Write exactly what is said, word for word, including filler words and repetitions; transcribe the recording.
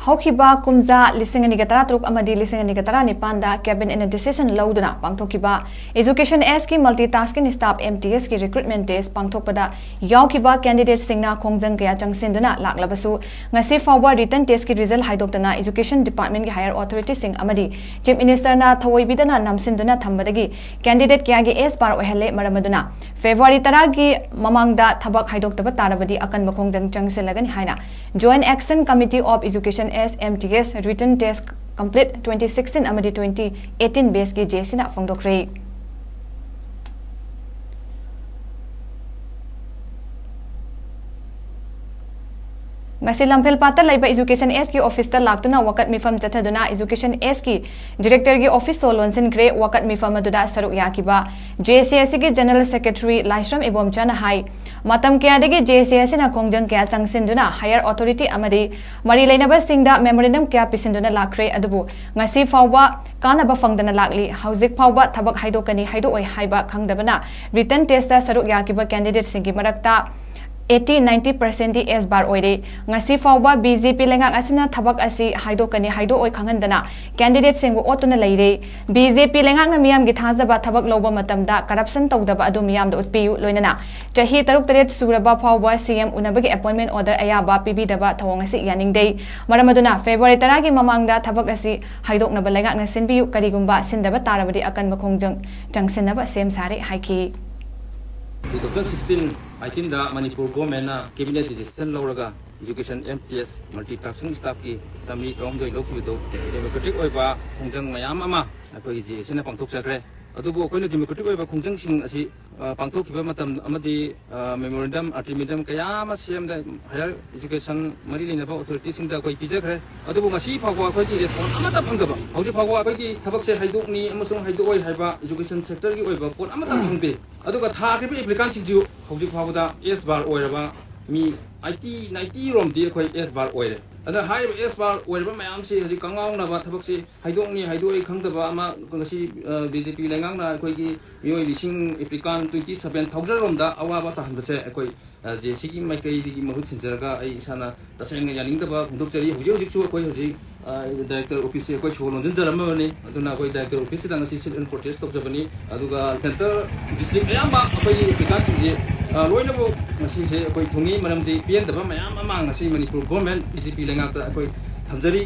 ꯍꯧꯈꯤꯕ ꯀꯨꯝꯖꯥ ꯂꯤꯁꯤꯡ ꯑꯅꯤꯒ ꯇꯔꯥꯇꯔꯨꯛ ꯑꯃꯗꯤ ꯂꯤꯁꯤꯡ ꯑꯅꯤꯒ ꯇꯔꯥꯅꯤꯄꯥꯟꯗ cabinet decision ꯂꯧꯗꯨꯅ ꯄꯥꯡꯊꯣꯛꯈꯤꯕ Education S ꯀꯤ multitasking staff M T S ꯀꯤ recruitment test ꯄꯥꯡꯊꯣꯛꯄꯗ ꯌꯥꯎꯈꯤꯕ candidateꯁꯤꯡꯅ ꯈꯣꯡꯖꯪ ꯀꯌꯥ ꯆꯪꯁꯤꯟꯗꯨꯅ ꯂꯥꯛꯂꯕꯁꯨ, ꯉꯁꯤ ꯐꯥꯎꯕ written test ꯀꯤ result ꯍꯥꯏꯗꯣꯛꯇꯅ Education Department ꯀꯤ higher authorityꯁꯤꯡ ꯑꯃꯗꯤ Chief Minister ꯅ ꯊꯧꯑꯣꯏꯕꯤꯗꯅ ꯅꯝꯁꯤꯟꯗꯨꯅ ꯊꯝꯕꯗꯒꯤ candidate ꯀꯌꯥꯒꯤ S bar ꯑꯣꯏꯍꯜꯂꯦ꯫ ꯃꯔꯝ ꯑꯗꯨꯅ February ꯇꯔꯥꯒꯤ ꯃꯃꯥꯡꯗ ꯊꯕꯛ ꯍꯥꯏꯗꯣꯛꯇꯕ ꯇꯥꯔꯕꯗꯤ ꯑꯀꯟꯕ ꯈꯣꯡꯖꯪ ꯆꯪꯁꯤꯜꯂꯒꯅꯤ ꯍꯥꯏꯅ Joint Action Committee of Education S M T S written test complete twenty sixteen ꯑꯃꯗꯤ twenty eighteen batch ꯀꯤ J C ꯅ ꯐꯣꯡꯗꯣꯛꯈ꯭ꯔꯦ꯫ ꯉꯁꯤ ꯂꯝꯐꯦꯜꯄꯥꯠꯇ ꯂꯩꯕ Education S ꯀꯤ office ꯇ ꯂꯥꯛꯇꯨꯅ ꯋꯥꯀꯠ ꯃꯤꯐꯝ ꯆꯠꯊꯗꯨꯅ Education S ꯀꯤ director ꯒꯤ office ꯁꯣ ꯂꯣꯟꯁꯤꯟꯈ꯭ꯔꯦ꯫ ꯋꯥꯀꯠ ꯃꯤꯐꯝ ꯑꯗꯨꯗ ꯁꯔꯨꯛ ꯌꯥꯈꯤꯕ J C S ꯒꯤ General Secretary ꯂꯥꯏꯁ꯭ꯔꯝ ꯏꯕꯣꯝꯆꯥꯅ ꯍꯥꯏ, ꯃꯇꯝ ꯀꯌꯥꯗꯒꯤ J C S ꯅ ꯈꯣꯡꯖꯪ ꯀꯌꯥ ꯆꯪꯁꯤꯟꯗꯨꯅ higher authority ꯑꯃꯗꯤ ꯃꯔꯤ ꯂꯩꯅꯕꯁꯤꯡꯗ memorandum ꯀꯌꯥ ꯄꯤꯁꯤꯟꯗꯨꯅ ꯂꯥꯛꯈ꯭ꯔꯦ, ꯑꯗꯨꯕꯨ ꯉꯁꯤ ꯐꯥꯎꯕ ꯀꯥꯟꯅꯕ ꯐꯪꯗꯅ ꯂꯥꯛꯂꯤ꯫ ꯍꯧꯖꯤꯛ ꯐꯥꯎꯕ ꯊꯕꯛ ꯍꯥꯏꯗꯣꯛꯀꯅꯤ ꯍꯥꯏꯗꯣꯛꯑꯣꯏ ꯍꯥꯏꯕ ꯈꯪꯗꯕꯅ written test ꯇ ꯁꯔꯨꯛ ꯌꯥꯈꯤꯕ candidate ꯁꯤꯡꯒꯤ ꯃꯔꯛꯇ eighty ninety percent ꯗꯤ S bar ꯑꯣꯏꯔꯦ꯫ ꯉꯁꯤ ꯐꯥꯎꯕ B J P ꯂꯩꯉꯥꯛ ꯑꯁꯤꯅ ꯊꯕꯛ ꯑꯁꯤ ꯍꯥꯏꯗꯣꯛꯀꯅꯤ ꯍꯥꯏꯗꯣꯛꯑꯣꯏ ꯈꯪꯍꯟꯗꯅ candidate ꯁꯤꯡꯕꯨ ꯑꯣꯠꯇꯨꯅ ꯂꯩꯔꯦ꯫ B J P ꯂꯩꯉꯥꯛꯅ ꯃꯤꯌꯥꯝꯒꯤ ꯊꯥꯖꯕ ꯊꯕꯛ ꯂꯧꯕ ꯃꯇꯝꯗ corruption ꯇꯧꯗꯕ ꯑꯗꯨ ꯃꯤꯌꯥꯝꯗ ꯎꯠꯄꯤꯌꯨ꯫ ꯂꯣꯏꯅꯅ ꯆꯍꯤ ꯇꯔꯨꯛ ꯇꯔꯦꯠ ꯁꯨꯔꯕ ꯐꯥꯎꯕ C M ꯎꯅꯕꯒꯤ appointment order ꯑꯌꯥꯕ ꯄꯤꯕꯤꯗꯕ ꯊꯧꯑꯣꯡ ꯑꯁꯤ ꯌꯥꯅꯤꯡꯗꯦ꯫ ꯃꯔꯝ ꯑꯗꯨꯅ February ꯇꯔꯥꯒꯤ ꯃꯃꯥꯡꯗ ꯊꯕꯛ ꯑꯁꯤ ꯍꯥꯏꯗꯣꯛꯅꯕ ꯂꯩꯉꯥꯛꯅ ꯁꯤꯟꯕꯤꯌꯨ, ꯀꯔꯤꯒꯨꯝꯕ ꯁꯤꯟꯗꯕ ꯇꯥꯔꯕꯗꯤ ꯑꯀꯟꯕ ꯈꯣꯡꯖꯪ ꯆꯪꯁꯤꯟꯅꯕ ꯁꯦꯝ ꯁꯥꯔꯦ ꯍꯥꯏꯈꯤ꯫ Two thousand sixteen eighteen ꯗ ꯃꯅꯤꯄꯨꯔ government ꯅ cabinet decision ꯂꯧꯔꯒ Education M T S multitasking staff ꯀꯤ ꯆꯥꯃꯔꯤ ꯇꯔꯥꯍꯨꯝꯗꯣꯏ ꯂꯧꯈꯤꯕꯗꯨ democratic ꯑꯣꯏꯕ ꯈꯣꯡꯖꯪ ꯃꯌꯥꯝ ꯑꯃ ꯑꯩꯈꯣꯏꯒꯤ J C ꯅ ꯄꯥꯡꯊꯣꯛꯆꯈ꯭ꯔꯦ꯫ ꯑꯗꯨꯕꯨ ꯑꯩꯈꯣꯏꯅ democratic ꯑꯣꯏꯕ ꯈꯣꯡꯖꯪꯁꯤꯡ ꯑꯁꯤ, ꯑ, ꯄꯥꯡꯊꯣꯛꯈꯤꯕ ꯃꯇꯝ ꯑꯃꯗꯤ, ꯑ, memorandum, ultimatum ꯀꯌꯥ ꯑꯃ C M ꯗ higher education ꯃꯔꯤ ꯂꯩꯅꯕ authority ꯁꯤꯡꯗ ꯑꯩꯈꯣꯏ ꯄꯤꯖꯈ꯭ꯔꯦ꯫ ꯑꯗꯨꯕꯨ ꯉꯁꯤ ꯐꯥꯎꯕ ꯑꯩꯈꯣꯏꯒꯤ response ꯑꯃꯠꯇ ꯐꯪꯗꯕ, ꯍꯧꯖꯤꯛ ꯐꯥꯎꯕ ꯑꯩꯈꯣꯏꯒꯤ ꯊꯕꯛꯁꯦ ꯍꯥꯏꯗꯣꯛꯅꯤ ꯑꯃꯁꯨꯡ ꯍꯥꯏꯗꯣꯛꯑꯣꯏ ꯍꯥꯏꯕ education sector ꯒꯤ ꯑꯣꯏꯕ ꯄꯣꯠ ꯑꯃꯠꯇ ꯐꯪꯗꯦ꯫ ꯑꯗꯨꯒ ꯊꯥꯈ꯭ꯔꯤꯕ applicant ꯁꯤꯡꯁꯨ ꯍꯧꯖꯤꯛ ꯐꯥꯎꯕꯗ S bar ꯑꯣꯏꯔꯕ ꯃꯤ eighty ninety ꯔꯣꯝꯗꯤ ꯑꯩꯈꯣꯏ S bar ꯑꯣꯏꯔꯦ꯫ ꯑꯗ ꯍꯥꯏꯔꯤꯕ ꯑꯦꯁ ꯄꯥꯔ ꯑꯣꯏꯔꯤꯕ ꯃꯌꯥꯝꯁꯤ ꯍꯧꯖꯤꯛ ꯀꯪꯉꯥꯎꯅꯕ ꯊꯕꯛꯁꯤ ꯍꯥꯏꯗꯣꯛꯅꯤ ꯍꯥꯏꯗꯣꯛꯑꯣꯏ ꯈꯪꯗꯕ ꯑꯃ ꯉꯁꯤ ꯕꯤ ꯖꯦ ꯄꯤ ꯂꯩꯉꯥꯛꯅ ꯑꯩꯈꯣꯏꯒꯤ ꯃꯤꯑꯣꯏ ꯂꯤꯁꯤꯡ ꯑꯦꯄ꯭ꯔꯤꯀꯥꯟ ꯇ꯭ꯋꯦꯟꯇꯤ ꯁꯚꯦꯟ ꯊꯧꯖꯔꯣꯝꯗ ꯑꯋꯥꯕ ꯇꯥꯍꯟꯕꯁꯦ ꯑꯩꯈꯣꯏ ꯖꯦ ꯁꯤꯒꯤ ꯃꯥꯏꯀꯩꯗꯒꯤ ꯃꯍꯨꯠ ꯁꯤꯟꯖꯔꯒ ꯑꯩ ꯏꯁꯥꯅ ꯇꯁꯦꯡꯅ ꯌꯥꯅꯤꯡꯗꯕ ꯐꯣꯡꯗꯣꯛꯆꯔꯤ꯫ ꯍꯧꯖꯤꯛ ꯍꯧꯖꯤꯛꯁꯨ ꯑꯩꯈꯣꯏ ꯍꯧꯖꯤꯛ ꯗꯥꯏꯔꯦꯛꯇꯔ ꯑꯣꯐꯤꯁꯁꯦ ꯑꯩꯈꯣꯏ ꯁꯣ ꯂꯣꯟꯁꯤꯟꯖꯔꯝꯃꯕꯅꯤ꯫ ꯑꯗꯨꯅ ꯑꯩꯈꯣꯏ ꯗꯥꯏꯔꯦꯛꯇꯔ ꯑꯣꯐꯤꯁꯁꯤꯗ ꯉꯁꯤ ꯁꯤꯠ ꯑꯦꯟ ꯄ꯭ꯔꯣꯇꯦꯁ ꯇꯧꯖꯕꯅꯤ꯫ ꯑꯗꯨꯒ ꯁꯦꯟꯇꯔ ꯗꯤꯁꯇ꯭ꯔꯤꯛ ꯑꯌꯥꯝꯕ ꯑꯩꯈꯣꯏꯒꯤ ꯑꯦꯄ꯭ꯂꯤꯀꯥꯟꯁꯤꯡꯁꯦ ꯂꯣꯏꯅꯃꯛ ꯉꯁꯤꯁꯦ ꯑꯩꯈꯣꯏ ꯊꯨꯡꯉꯤ꯫ ꯃꯔꯝꯗꯤ ꯄꯦꯟꯗꯕ ꯃꯌꯥꯝ ꯑꯃ ꯉꯁꯤ ꯃꯅꯤꯄꯨꯔ ꯒꯣꯔꯃꯦꯟ ꯕꯤ ꯖꯦ ꯄꯤ ꯂꯩꯉꯥꯛꯇ ꯑꯩꯈꯣꯏ ꯊꯝꯖꯔꯤ꯫